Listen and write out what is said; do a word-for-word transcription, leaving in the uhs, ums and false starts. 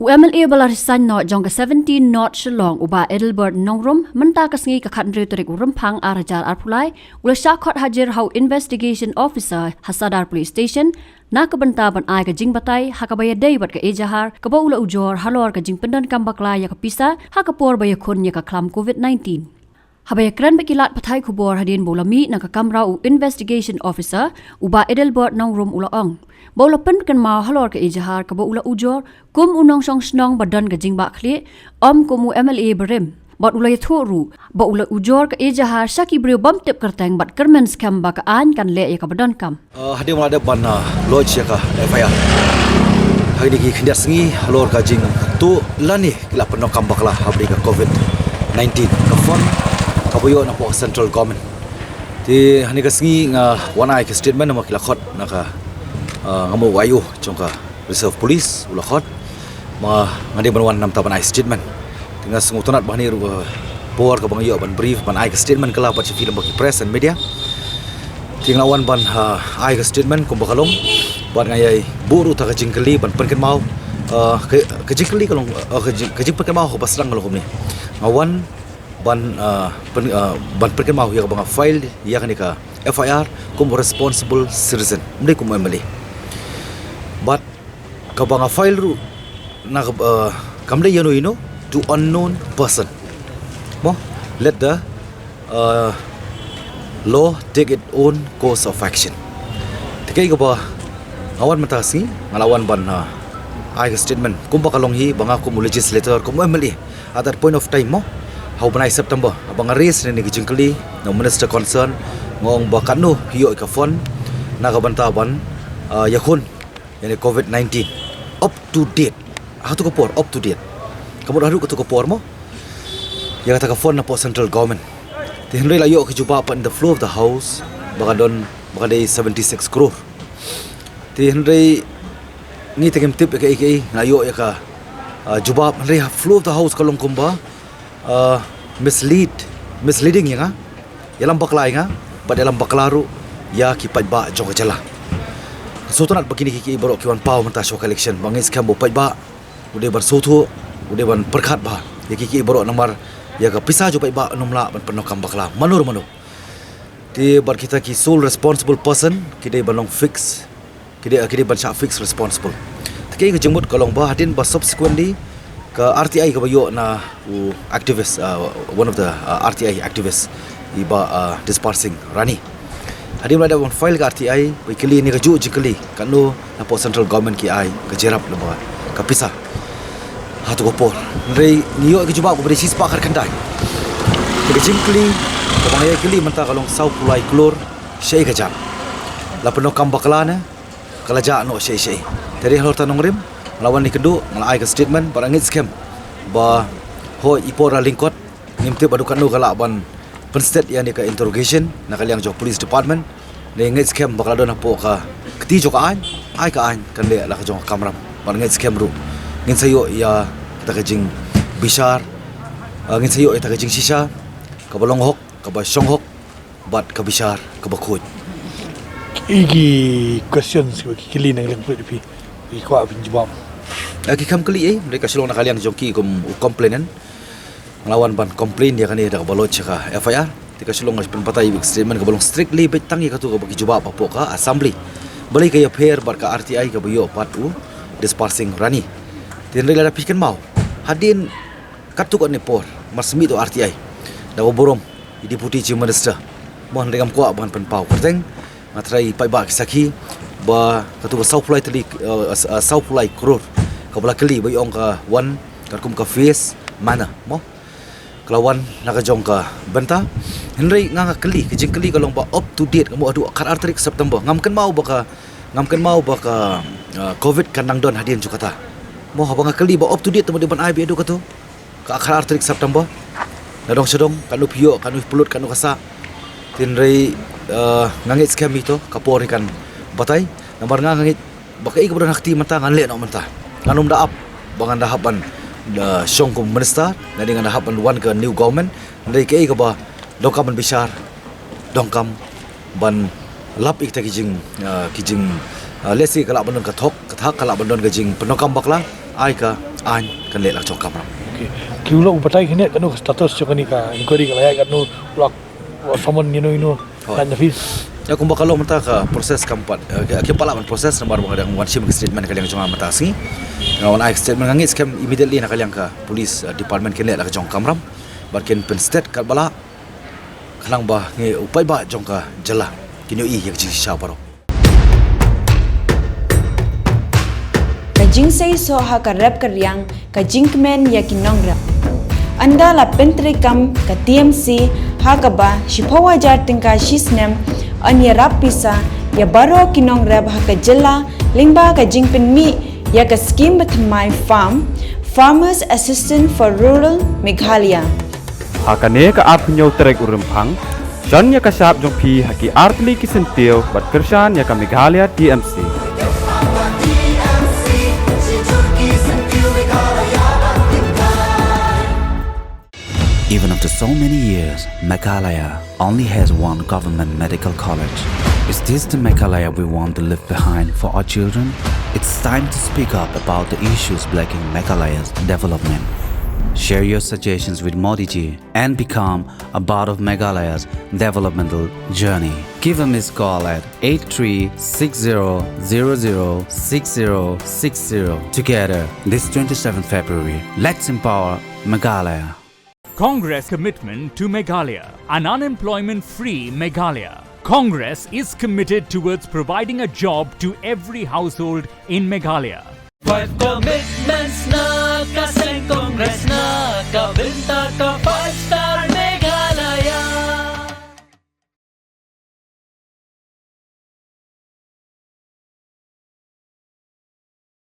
U M L A ba la resign noh jong ka seventeen North Shillong, u Bah Adelbert Nongrum, mynta ka sngi ka khathynriew tarik u Rymphang ar hajar arphew lai, u la shah khot hajir ha u Investigation Officer ha Sadar Police Station na ka bynta ban ai ka jingbatai ha kaba ïadei bad ka ejahar kaba u la ujor halor ka jingpyndonkam bakla ïa ka pisa ha ka por ba ïakhun ïa ka khlam covid nineteen. Haba ïakren bad ki lad pathai khubor hadien ba u la mih na ka kamra u Investigation Officer, u Bah Adelbert Nongrum, u la ong ba u la pynkynmaw halor ka ejahar kaba u la ujor kum u nongshong shnong ba don ka jingbakla, ym kum u M L A barim. Bad u la ïathuh ruh ba u la ujor ka ejahar sha ki briew bym tip kyrteng bad kyrmen skhem ba ka aiñ kan leh ïa kaba donkam. Uh, hadien ba la dep ban, uh, lodge ïa ka F I R ha kine ki khyndiat sngi halor ka jingtuh lane ki lad pyndonkam bakla ha bynta ka covid nineteen, ka fund kaba ïoh na pdeng central government. Te ha kane ka sngi nga wan ai ka statement namar ki la khot na ka, uh, nga mut u I O jong ka Reserve Police u la khot. Ma nga dei ban wan namar ban ai statement. Te nga sngewtynnat ba ha kane ruh, uh, por kaba nga ïoh ban brief, ban ai ka statement kylla pat sha phi lem bad ki press and media. Te nga la wan ban, uh, ai ka statement kumba ka long. Bad nga ïai buh ruh ïa ka jingkylli ban pynkynmaw, uh, ka, ka jingkylli ka long, uh, ka jing, ka jingpynkynmaw kaba sdang ka long kumne. Nga wan ban, uh, pyn, uh, ban pynkynmaw ïa kaba nga file ïa kane ka F I R kum responsible citizen, ym dei kum M L A. Bad kaba nga file ruh na ka, uh, kam dei ïano ïano, to unknown person. Mo, let the, uh, law take its own course of action. Te kaei kaba nga wan mynta ka sngi, nga la wan ban, uh, ai ka statement kumba ka long hi, ba nga kum u legislator, kum u M L A at that point of time, mo, ha u bnai September haba nga raise ïa kane ka jingkylli na u minister concern, nga ong ba katno phi ïoh ïa ka fund na ka bynta ban, uh, ïakhun ïa kane covid nineteen up to date. Ha katu ka por up to date. Ka mut haduh katu ka por, mo, ïa kata ka fund na pdeng central government. Te hynrei la ïoh ka jubab pat in the floor of the house ba ka don, ba ka dei seventy six crore. Te hynrei ngi te ngim tip ïa kaei kaei, nga ïoh ïa ka, uh, jubab, hynrei ha floor of the house ka long kumba, uh, mislead, misleading ïa nga, ïalam bakla ïa nga, bad ïalam bakla ruh ïa ki paidbah jong ka jylla. Sngewtynnat ba kine kiei kiei baroh ki wan paw mynta shuwa ka election, ba ngeit skhem ba u paidbah u dei ban sngewthuh, u dei ban pyrkhat bha ïa kiei kiei baroh namar ïa ka pisa jong u paidbah un ym lah ban pyndonkam bakla mano re mano. Te bad kita ki sole responsible person ki dei ban long fix, ki dei, ki dei ban shah fix responsible. Te kaei ka jingmut ka long ba hadien ba subsequently ka R T I kaba ïoh na u activist, uh, one of the, uh, R T I activist, i Bah, uh, Dispar Singh Rani. Hadien ba la dep ban file ka R T I, ba i kylli ïa kane kajuh ka jingkylli, katno na pdeng central government ki ai ka jingïarap lem bad ka pisa ha katu ka por. Hynrei ngi ïoh ïa ka jubab kaba dei shispah khatkhyndai. Te ka jingkylli kaba nga ïai kylli mynta ka long sawphew lai klur shaei ka jam. La pyndonkam bakla ne ka la jah noh shaei shaei. Te dei halor kata nongrim, nga la wan ïakynduh, nga la ai ka statement, bad nga ngeit skhem ba hooid i por la lyngkot, ngim tip haduh katno ka lah ban pynstet ïa kane ka interrogation na ka liang jong police department. Nga ngeit skhem ba ka la don hapoh ka kti jong ka aiñ, ai ka aiñ kan leh la ka jong ka kamram. Bad nga ngeit skhem ruh ngin sa ïoh ïa kata ka jingbishar, ah, ngin sa ïoh ïa kata ka jingshisha kaba long hok, kaba shong hok, bad ka bishar kaba khuid. Ki, ki questions kiba ki kylli na ka liang phi, ki kwah ban jubab. Ah, ki kam kylli, eh, hynrei ka shu long na ka liang jong ki kum u complainant. Nga la wan ban complain ïa kane da kaba lodge ïa ka F I R. Te ka shu long, nga pynpaw ïa ka statement kaba long strictly beit tang ïa katu kaba ki jubab hapoh ka assembly. Balei ka ïapher bad ka R T I kaba ïoh pat u Dispar Singh Rani. Te hynrei lada phi kynmaw, hadien katto katne por, mar shu mih ïa u R T I da u burom i Deputy Chief Minister, mo, hynrei ngam kwah ban pynpaw kyrteng, nga tharai paidbah ki sakhi ba katu ka sawphew lai tylli, eh, s-, eh, sawphew lai klur kaba la kylli ba i ong ka wan katkum ka phased manner, mo, ka la wan na ka jong ka bynta. Hynrei nga, nga kylli, ka jingkylli ka long ba up to date, ka mut haduh khatar tarik September. Ngam kynmaw ba ka, ngam kynmaw ba ka, eh, covid kan nang don hadien jong kata. Mo, haba nga kylli ba up to date te mo dei ban ai beit haduh katu ka khatar tarik September, na dong sha dong, katno phi ïoh, katno phi pynlut, katno ka sah. Te hynrei, eh, nga ngeit skhem ito, ka por hi kan batai. Namar nga, nga ngeit ba kaei kaba don ha kti mynta ngan leh noh mynta. Ngan ym da ap ba ngan da hap ban, eh, shong kum minister, lane ngan da hap ban wan ka new government. Hynrei kaei kaba donkam ban bishar, donkam ban lap ïa kita ki jing, ah, ki jing, ah, lehse ka lah ban don ka thok, ka thak, ka lah ban don ka jingpyndonkam bakla, ai ka Ain kan leh la ka jong ka kamram. Okay. Ki u la u batai kine katno ka status jong kane ka inquiry ka la ïaid katno u la, u la summon ïano ïano. Hooid. Ngan ïa phi. Ïa kumba ka long mynta ka process kam pat. Eh, ki, ki palat ban process namar ba ka dang wan shim ka statement ka liang jong nga mynta ka sngi. Nga wan ai statement nga ngeit skhem immediately na ka liang ka police, eh, department kin leh la ka jong ka kamram. Bad kin pynsted katba lah. Khnang ba ngi u paidbah jong ka jylla kin ïohi ïa ka jingshisha baroh. Ka jingseisoh ha ka rep ka riang ka jingkmen ïa ki nongrep. Ynda la pyntreikam ka T M C ha kaba shiphew hajar tyngka shi snem, yn ïarap pisa ïa baroh ki nongrep ha ka jylla lyngba ka jingpynmih ïa ka skim bathymmai farm, Farmers Assistance for Rural Meghalaya. Ha kane ka arphew hynñiew tarik u Rymphang, shon ïa ka shap jong phi ha ki artylli ki syntiew bad kyrshan ïa ka Meghalaya T M C. Even after so many years, Meghalaya only has one government medical college. Is this the Meghalaya we want to leave behind for our children? It's time to speak up about the issues blocking Meghalaya's development. Share your suggestions with Modi ji and become a part of Meghalaya's developmental journey. Give a missed call at eight three six zero zero zero six zero six zero. Together, this twenty-seventh February, let's empower Meghalaya. Congress commitment to Meghalaya, an unemployment-free Meghalaya. Congress is committed towards providing a job to every household in Meghalaya. Five commitments na ka seng Congress na ka bynta ka